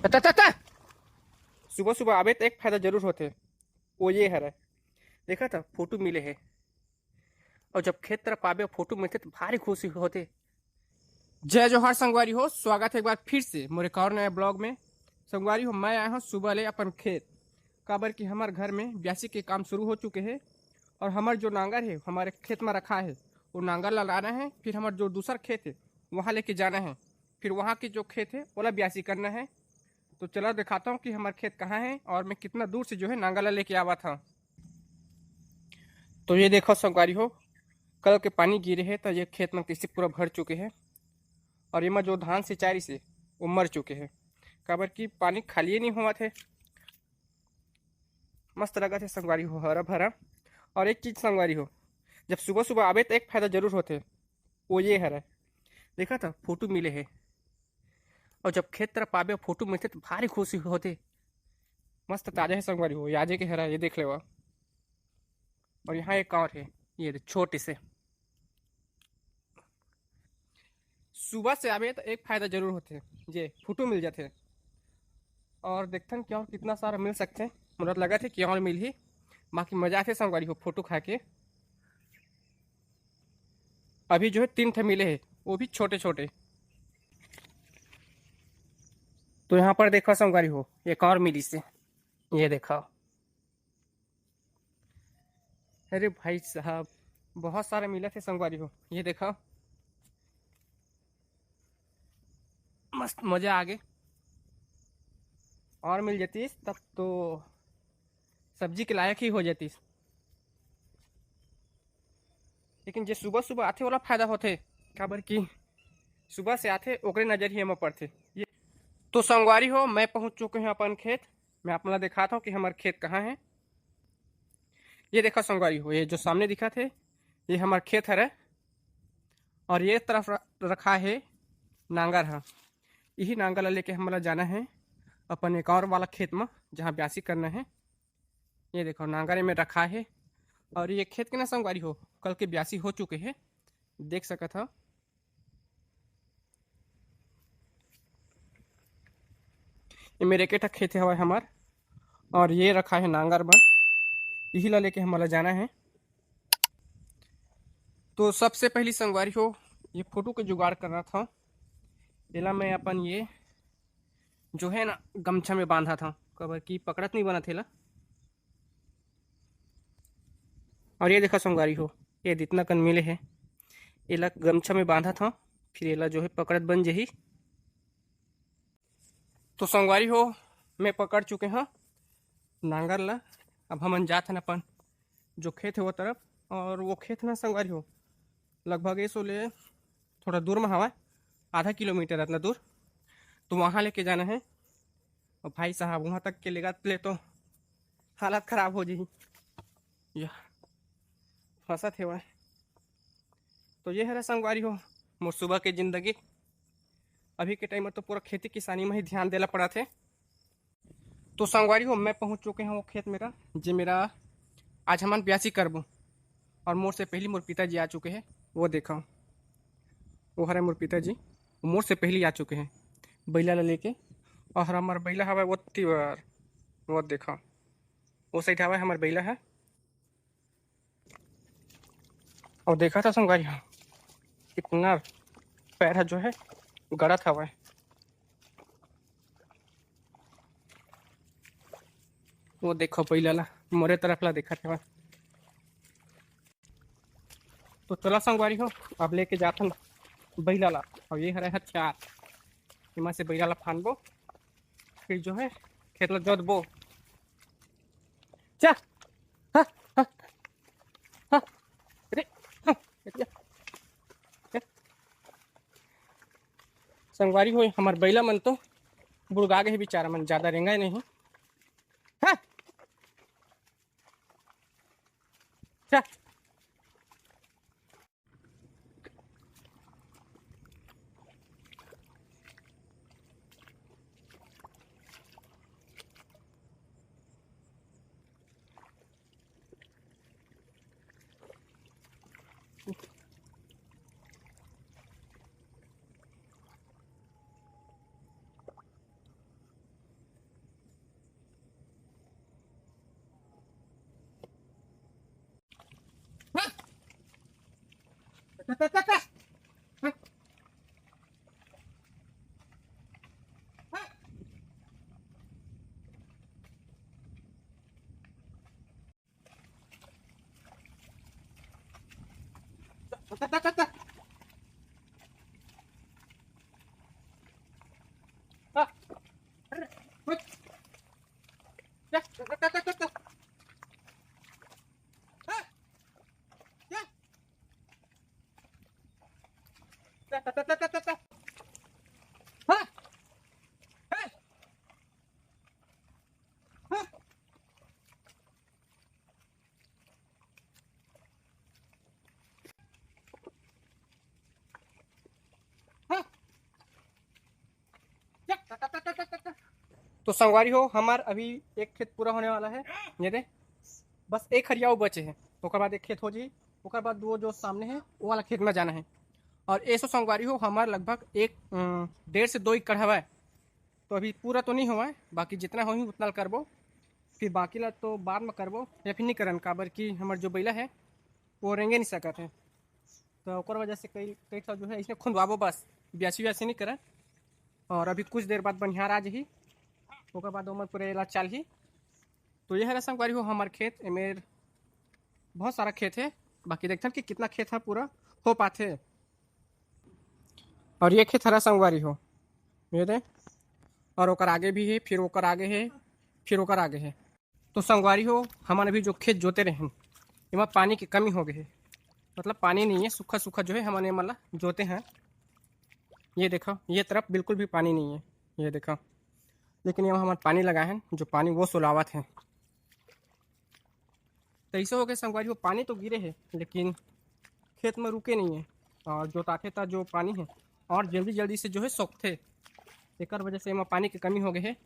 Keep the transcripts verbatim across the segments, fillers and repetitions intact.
ता, ता, ता, ता। सुबह सुबह आबे त एक फायदा जरूर होथे, वो ये हरे, देखा था फोटो मिले है। और जब खेत तरफ आबे फोटो मिलथे त भारी खुशी होथे। जय जोहार संगवारी हो, स्वागत है एक बार फिर से मोर एक और नया ब्लॉग में। संगवारी हो, मैं आया हूँ सुबह ले अपन खेत, काबर कि हमार घर में ब्यासी के काम शुरू हो चुके हैं। और हमार जो नांगर है हमारे खेत में रखा है, वो नांगर ला लाना है, फिर हमार जो दूसर खेत है वहाँ लेके जाना है, फिर वहाँ के जो खेत है ओला ब्यासी करना है। तो चला दिखाता हूँ कि हमार खेत कहाँ है और मैं कितना दूर से जो है नांगर ला लेके आवा था। तो ये देखो संगवारी हो, कल के पानी गिरे है तो ये खेत में किसी पूरा भर चुके हैं। और ये में जो धान सिंचाई से वो मर चुके हैं, काबर कि पानी खाली नहीं हुआ थे। मस्त लगा थे संगवारी हो, हरा भरा। और एक चीज संगवारी हो, जब सुबह सुबह आबे तो एक फायदा जरूर होथे, वो ये हरे, देखा था फोटो मिले है। और जब खेत तरफ आबे फोटो मिलथे त भारी खुशी होथे। मस्त ताजा है संगवारी हो, याजे के हरा, ये देख लेवा। और यहाँ एक और है, ये दे, छोटे से। सुबह से आबे त एक फायदा जरूर होथे, जे फोटो मिल जाथे। और देखथन कि और कितना सारा मिल सकथे। मोला लगा थे कि और मिलही, बाकी मजा आथे संगवारी हो फोटो खा के। अभी जो है तीन ठे मिले हैं, वो भी छोटे छोटे। तो यहाँ पर देखा संगवारी हो, एक और मिली से, ये देखा। अरे भाई साहब, बहुत सारे मिला थे संगवारी हो, ये देखा। मस्त मजा आ गए। और मिल जातीस तब तो सब्जी के लायक ही हो जातीस। लेकिन जे सुबह सुबह आथे ओला फायदा होथे, काबर कि सुबह से आथे ओकरे नजर ही एमा पड़थे। ये तो संगवारी हो, मैं पहुंच चुके हैं अपन खेत। मैं आप मन ला दिखाता हूँ कि हमार खेत कहाँ है। ये देखा संगवारी हो, ये जो सामने दिखा थे, ये हमार खेत हरे। और ये तरफ र-, रखा है नांगर ह। यही नांगर ला लेके हमला जाना है अपन एक और वाला खेत में, जहाँ ब्यासी करना है। ये देखो नांगर में रखा है। और ये खेत के ना संगवारी हो, कल के ब्यासी हो चुके हैं, देख सकत हो। ये मेरे के ठा खेत हवय हमार, और ये रखा है नांगर मन, यही ला लेके हमला जाना है। तो सबसे पहली संगवारी हो, ये फोटो के जुगाड़ करना था। एला मैं अपन ये जो है ना गमछा में बांधा था, काबर कि पकड़त नहीं बना थेला। और ये देखा संगवारी हो, ये जितना कन मिले है, एला गमछा में बांधा था, फिर एला जो है पकड़त बन जही। तो संगवारी हो, मैं पकड़ चुके हैं नांगर ला। अब हमन जात हन अपन जो खेत है वो तरफ। और वो खेत ना संगवारी हो, लगभग ऐसो ले थोड़ा दूर में हवा, आधा किलोमीटर इतना दूर। तो वहाँ लेके जाना है। और भाई साहब, वहाँ तक के लेगा ले तो हालत खराब हो जाही। यह फंसत हेवय। तो ये हरे संगवारी हो, मोर सुबह के जिंदगी। अभी के टाइम में तो पूरा खेती किसानी में ही ध्यान देला पड़ा थे। तो संगवारी हो, मैं पहुंच चुके हैं वो खेत मेरा, जे मेरा आज हमन ब्यासी करबो। और मोर से पहली मोर पिताजी आ चुके हैं। वो देखो, वो हरे मोर पिताजी, मोर से पहली आ चुके हैं बैला ला लेके। और हमार बैला हवा वो तीवर, वो देखो, वो साइड हवा हमार बैला है। और देखा था संगवारी हो, कितना पैर है जो है गड़त हवा है। वो देखो बैला ला, मोरे तरफ ला देखा था। तो चला संगवारी हो, अब लेके जाथन बैला ला। और ये हरे हथियार, एमा से बैला ला फानबो, फिर जो है खेत ला जोतबो। चा, हाँ, हाँ, हाँ, अरे, हाँ, अरे, संगवारी हो, हमार बैला मन तो बुड़गा गए बेचारा मन, ज्यादा रेंगा नहीं। हाँ, चा। तो संगवारी हो, हमार अभी एक खेत पूरा होने वाला है। ये दे, बस एक हरिया अउ बचे है, ओकर बाद एक खेत हो जी, ओकर बाद दो जो सामने है, वो वाला खेत में जाना है। और ऐसो संगवारी हो, हमार लगभग एक, अम, डेढ़ से दो एकड़ हवा है। तो अभी पूरा तो नहीं हुआ है, बाकी जितना होही उतना ल करबो। फिर बाकी ला तो बाद में करबो या फिर नहीं करन, काबर कि हमर जो बैला है वो रेंगे नहीं सकत है। तो ओकर वजह से कई, कई ठो जो है इसमें खुंदवाबो, बस ब्यासी व्यासी नहीं करन। और अभी कुछ देर बाद बनिहार आ जही, ओकर बाद ओमन पूरा एला चालही। तो ये हरे संगवारी हो हमार खेत, एमेर बहुत सारा खेत है, बाकी देखथन कि कितना खेत है पूरा हो पाथे। और ये खेत हरा संगवारी हो, ये दे, और ओकर आगे भी है, फिर ओकर आगे है, फिर ओकर आगे है। तो संगवारी हो, हमन अभी जो खेत जोते रहेन, एमा पानी की कमी हो गई है, मतलब पानी नहीं है, सूखा सूखा जो है हमन एमा ला जोते हैं। ये देखो, ये तरफ बिल्कुल भी पानी नहीं है, ये देखो, लेकिन एमा हमन पानी लगाए हैं, जो पानी वो सुलावत है। तो ऐसे हो गए संगवारी हो, पानी तो गिरे है लेकिन खेत में रुके नहीं है, और जोताथे त जो पानी है और जल्दी जल्दी से जो है सोखथे, एकर वजह से एमा पानी की कमी हो गई है।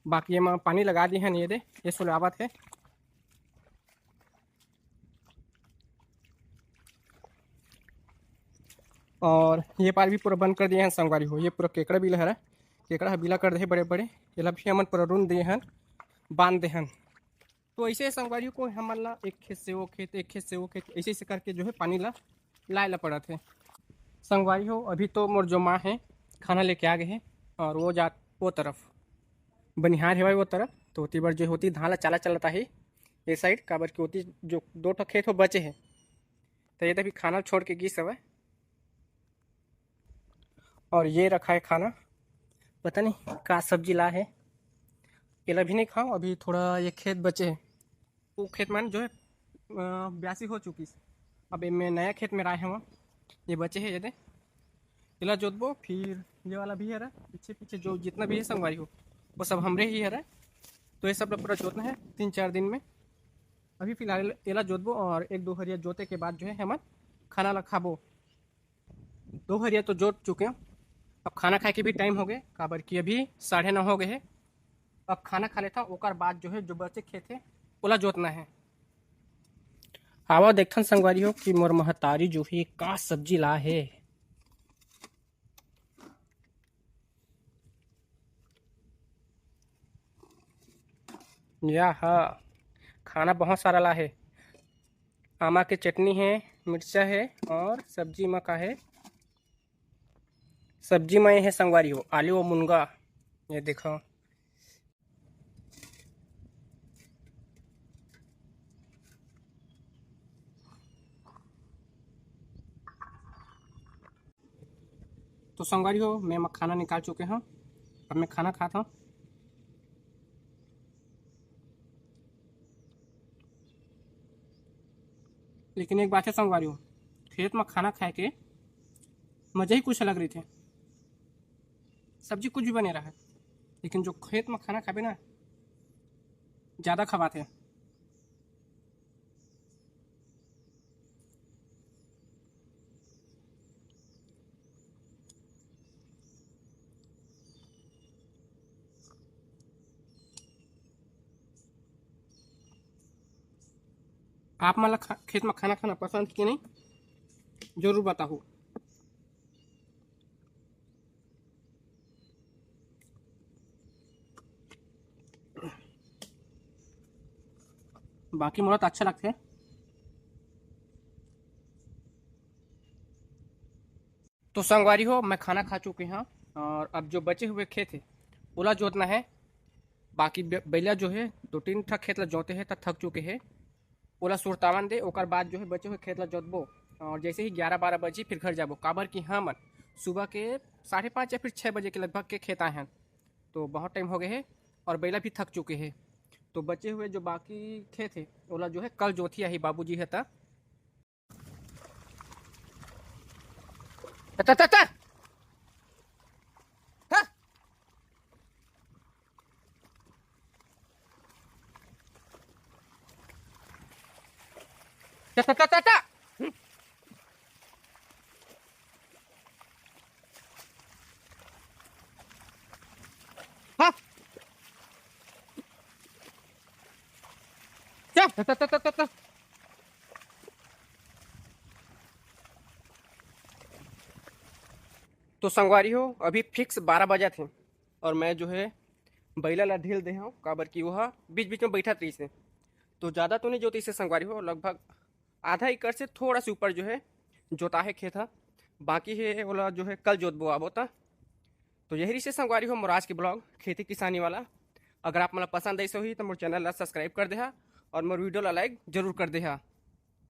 बाकी एमा पानी लगा दिए हैं, ये दे, ये सुलावत है। और ये पार भी पूरा बंद कर दिए हैं संगवारी हो, ये पूरा केकड़ा बिला हरा, केकड़ा ह बिला कर दे बड़े बड़े, एला भी हमन पूरा रुन दिए हैं, बांध दे हैं। तो ऐसे संगवारी को हमन ला एक खेत से वो खेत, एक खेत से वो खेत, ऐसे ऐसे करके जो है पानी ला लाए ला पड़त है। संगवारी हो, अभी तो मोर जो माँ है खाना लेके आ गए हैं और वो जात वो तरफ बनिहार हेवय वो तरफ, तो ओती बर जो होती धान ला चाला चलता है ये साइड, काबर कि ओती जो दो ठो खेत हो बचे है, तो ये तो अभी खाना छोड़ के गिस हवय। और ये रखा है खाना, पता नहीं का सब्जी ला है, एला भी नहीं खाओ। अभी थोड़ा ये खेत बचे है, वो खेत मन जो है अ, ब्यासी हो चुकिस। अब एमे नया खेत में राय हवा, ये बचे है, ये दे, एला जोतबो। फिर ये वाला भी हरा, पीछे पीछे जो जितना भी है संगवारी हो, वो सब हमरे ही हरा। तो ये सब ला पूरा जोतना है तीन चार दिन में। अभी फिलहाल एला जोतबो और एक दो हरिया जोते के बाद जो है हमन खाना ला खाबो। दो हरिया तो जोत चुके हैं, अब खाना खाए के भी टाइम हो गए, काबर कि अभी साढ़े नौ हो गए है। अब खाना खा लेता, ओकर बाद जो है जो बचे खेत है ओला जोतना है। आवा देखथन संगवारी हो कि मोर महतारी जो है का सब्जी ला है। या हा, खाना बहुत सारा ला है। आमा के चटनी है, मिर्चा है और सब्जी मा का है, सब्जी मा ये है संगवारी हो, आलू और मुनगा। ये देखो, तो संगवारी हो, मैं खाना निकाल चुके हूँ, अब मैं खाना खाता हूँ। लेकिन एक बात है संगवारी हो, खेत में खाना खाए के मजा ही कुछ अलग रहिथे। सब्जी कुछ भी बने रहे, लेकिन जो खेत में खाना खाबे ना, ज़्यादा खवाथे। आप मन ला खा-, खेत में खाना खाना पसंद कि नहीं, जरूर बताओ। बाकी मोला तो अच्छा लगथे। तो संगवारी हो, मैं खाना खा चुके हंव और अब जो बचे हुए खेत हे, ओला जोतना हे। बाकी ब-, बइला जो हे, दो तीन ठा खेत ला जोते हे, त थक चुके हे। ओला सुरतावन दे, ओकर बाद जो हे, बचे हुए खेत ला जोतबो। और जैसे ही ग्यारह बारह बजी, फिर घर जाबो, काबर कि हमन सुबह के साढ़े पाँच या फिर छः बजे के लगभग के खेत आए हन, तो बहुत टाइम हो गए हे और बइला भी थक चुके हे। तो बचे हुए जो बाकी खेत हे, ओला जो हे, कल जोतही आही बाबूजी हे त। ता, ता, ता, ता। हाँ। ता, ता, ता, ता, ता। हम्म। हाँ। चल, ता, ता, ता, ता, ता। तो संगवारी हो, अभी फिक्स बारह बजत हे और मैं जो हे, बइला ला ढील दे हंव, काबर कि ओहा बीच-बीच में बइठत रहिस हे। तो ज़्यादा तो नहीं जोतिस हे संगवारी हो, लगभग आधा एकड़ से थोड़ा से ऊपर जो हे, जोता हे खेत ह। बाकी हे, ओला जो हे, कल जोतबो आबो त। तो यही रिहिस हे संगवारी हो, मोर आज के ब्लॉग खेती किसानी वाला। अगर आप मन ला पसंद आइस होही, तो मोर चैनल ला सब्सक्राइब कर देहा और मोर वीडियो ला लाइक जरूर कर देहा।